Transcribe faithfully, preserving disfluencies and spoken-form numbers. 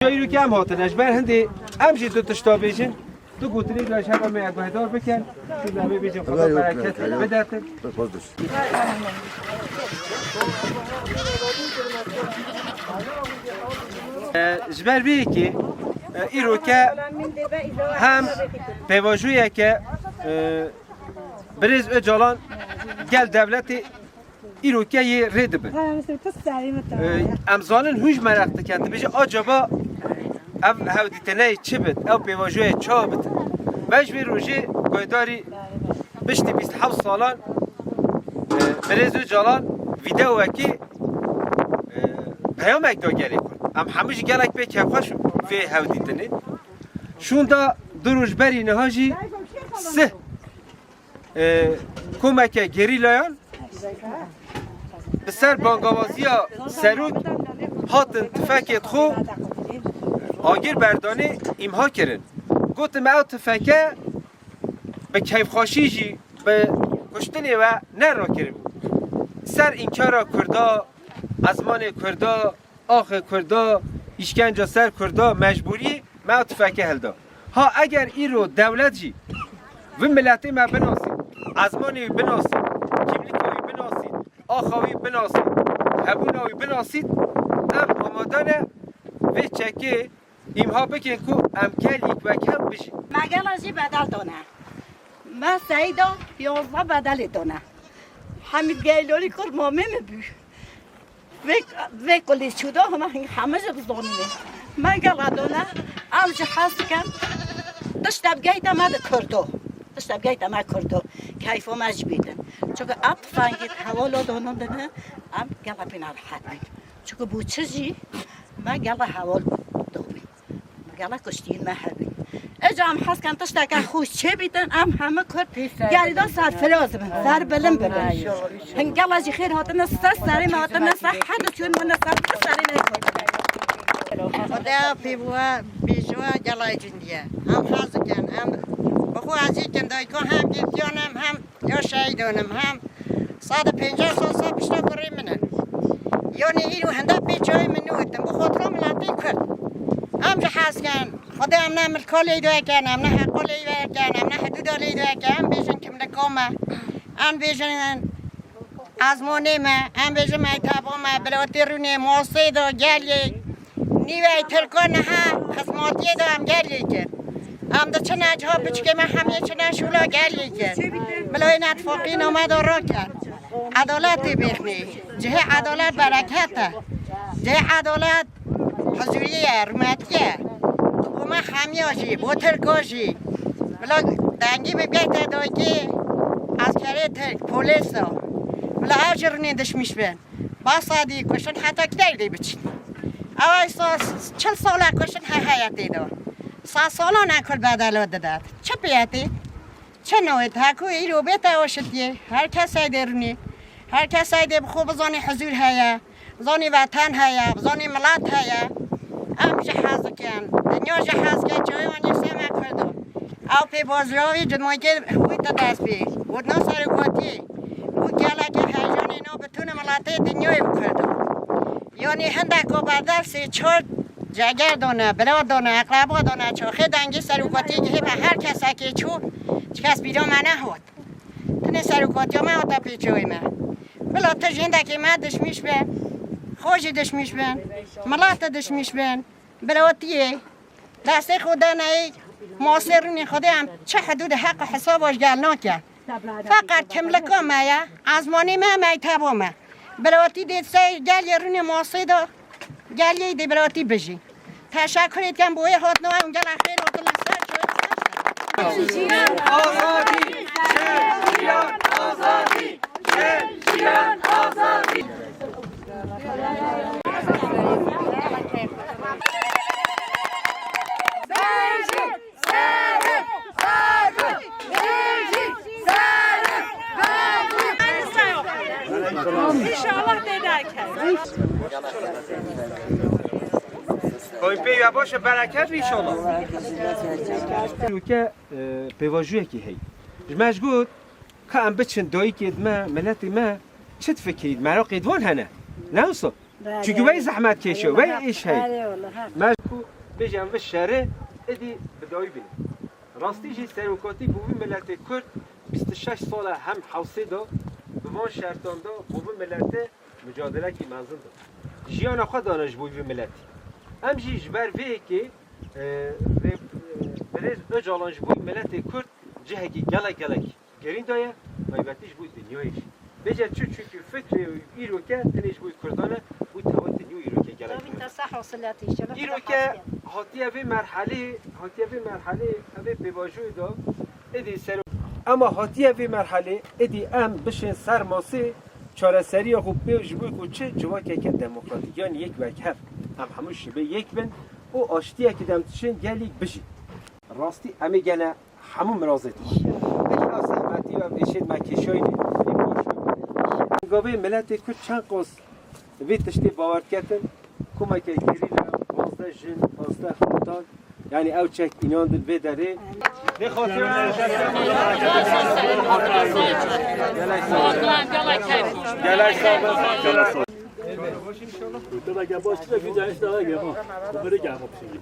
Îro ke em hatine, ji ber hindê em jî du tişta bêjin, du gotinê de ji heva me guhdar bikin, şûnde em ê bêjin, Xweda bereket bidetin. E, ji ber vê yekê, e, îro ke hem pêvajoyeke, e, birêz Ocalan gel dewletê îroke yê rê dibin. Ha, mesela tu serî mi te? Ee, em zanin hûn jî meraq dikin. Dibêje acaba ev hevdîtineyê çi bit? Ew pêvajoyê ça bit? Me ji vê rojê guhdarî piştî bîst heft salan, e, Birêz Ocalan vîdeowekî, e, peyamek da gelê Kurd. Em hemû jî gelek pê kêfxweş vê hevdîtinê. Şûnda du roj berî niha jî sih e, komeke gerîlayan bi ser bangawaziya serok hatin tifekê xwe agir berdanê îmha kirin. Gotin me ew tifeke bi keyfxweşî jî bi kuştinê we ne rakirin. Ser înkara Kurda, ezmanê Kurda, axê Kurda, îşkenca ser Kurda, mecbûrî me ew tifeke hilda. Ha eger îro dewlet jî vî miletê me binasît, ezmanê wî binasît, kîmlîka wî binasît, axa wî binasît, hebûna wî binasît, em amade ne vê çekê îmha bikin ku em gelîk wek hev bijîn. Me gela jî bedel dane. Me seyda piyonzdeh bedelê dane. Hemîd Geylolî kur mamê min bû. Vê, vê kulî çûda hema hing heme ji bizonîne. Me gela done, em ji hez dikin. Tişt ev geyte me di Kurdo. Tişt ev geyte me Kurdo. Keyfo me ji bîtin. Çunku ev tifengî hewalo donon dine, em gela pîna rehet bin. Çunku bû çi jî me gela hewal dobî. Gela kuştiyên me hebî. Eca em hez ken tişteke xweş çêbîtin, em heme Kurd gerîdan serfiraz bin, serbilind bibin. Hin gela jî xêr hatine ser serê me, hatine ser hed û çûn min ser serê me Kurd. Xuda pê bûwa bêjwa gelay cindiye. Em hez dikin, em bi xwe ezî kin, dayika hem girtiyan em, hem ya şehîdan im, hem sed û pêncî sal sal pişta kurê min in. Yanî îro hinde pê çayê min nû ditin, bi xotira miletê Kurd. Em ji hez ken, Xwedê em ne milka lê dayken, em ne heqa lê dayken, em ne hidûda lê dayken, em bêjin kimlika me, em bêjin ezmonê me, em bêjin meyteba me, bilatê rûnê, masê de gelê, nîvey Tirka niha xizmatiyê de em gelê kir. Em diçine ciha biçikê me hemiyê çine şûla gelê kir. Bila wê netfaqî name de rakir. Edaletê bêxnê. Cihê edalet bereket e. Cihê edalet huzurî ye, rûmetî ye. Bo me hemiya jî, bo Tirka jî. Bila dengî bibgeyte dayikê eskerê Tirk, polîsa. Bila ev jî rûnê dişmîş bin. Basa dî kuştin heta kidey dê biçin. Ew ay sa çil sala kuştin he heye tê de. Sa salan e kul bedelo didet. Çi piyetê? Çi newê? Heko îro bête o şitiyê. Her kes ey dê rûnê. Her kes ey dê bi xwe bizanê huzur heye. Bizanê veten heye. Bizanê milet heye. Em jî hez dikin. Dinya jî hez dikin. Çawan yê seme Kurdo. Ew pê baziyavî cimokê wî te dest pê. Got na serokatiyê. Got geleke heyecanê na bitûne miletê dinyayê bi Kurdo. Yanî hindek o berdevsê çar ceger dane, bira dane, eqreba dane, çaxê dengê serokatiyê gihê me her kesekê çû, çi kes bîra me nehot. Tenê serokatiya me hate pêçewê me. Bila tu ji hindekê me dişmîş be, xwe jî dişmîş bin, milet de dişmîş bin, biratiyê, destê xwe daneyê, masê rûnê Xwedê em çi hidûdê heq û hesaba ji gel nake. Feqet kimlika me ye, ezmanê me, meyteba me. Biratî dê ser gelê rûnê masê de, gelê dê biratî bijî. Teşekkür êdikem bo wê hatina, em gela xêr hatin li ser çawa. Jiyan azadî, jiyan azadî, jiyan azadî. İnşallah dedayken. Koyun pê ya baş e, bereket inşallah. Ülke, e, pêvajoyekî heye. Ji me ji got, ka em biçin dayikê me, miletê me, çi difikirît, meraqê di wan hene. Ne wisa? Çunku wey zehmet keşiyo, wey iş hey. Me ku bêjin vê şerê, êdî bi dawî bînin. Rastî jî serokatî bo vî miletê Kurd bîst û şeş sal e hem hewsê da, bi van şertan da bo vî miletê mucadelekî mezin da. Jiyana xwe dane ji bo vî miletî. Em jî ji ber vê yekê, e, rê-, e, birêz Ocalan ji bo miletê Kurd cihekî gelek gelek girîng daye, taybetî ji bo dinyayê jî. Bêje çi, çunku fikrê îroke tenê ji bo Kurdan e, bo teva dinyayê îroke gelek girîng e. Îroke hatiye vê merhelê, hatiye vê merhelê, evê pêvajoyê da, êdî ser. Ema hatiye vê merhelê, êdî em bişên ser masê çareseriya xwe pê ji bo ku çi civakeke demokratîk, yanî yek wek hev, em hemû şibê yek bin û aştiyekî dem tişên gelîk bijî. Rastî em ê gene hemû mirazê dixwin. Peki ev zehmetî û ev êşên me kêşayî lê baş e. Gavê miletê Kurd çend qas vê tiştê bawer diketin, komeke gerîla, pazdeh jin, pazdeh komutan, yanî ew çek înandin vê derê. Gelek sağ ol. Gelek sağ ol. Doktor, gel baş, bir de bir de işte, gel, gel. Bunları gel, bak şimdi.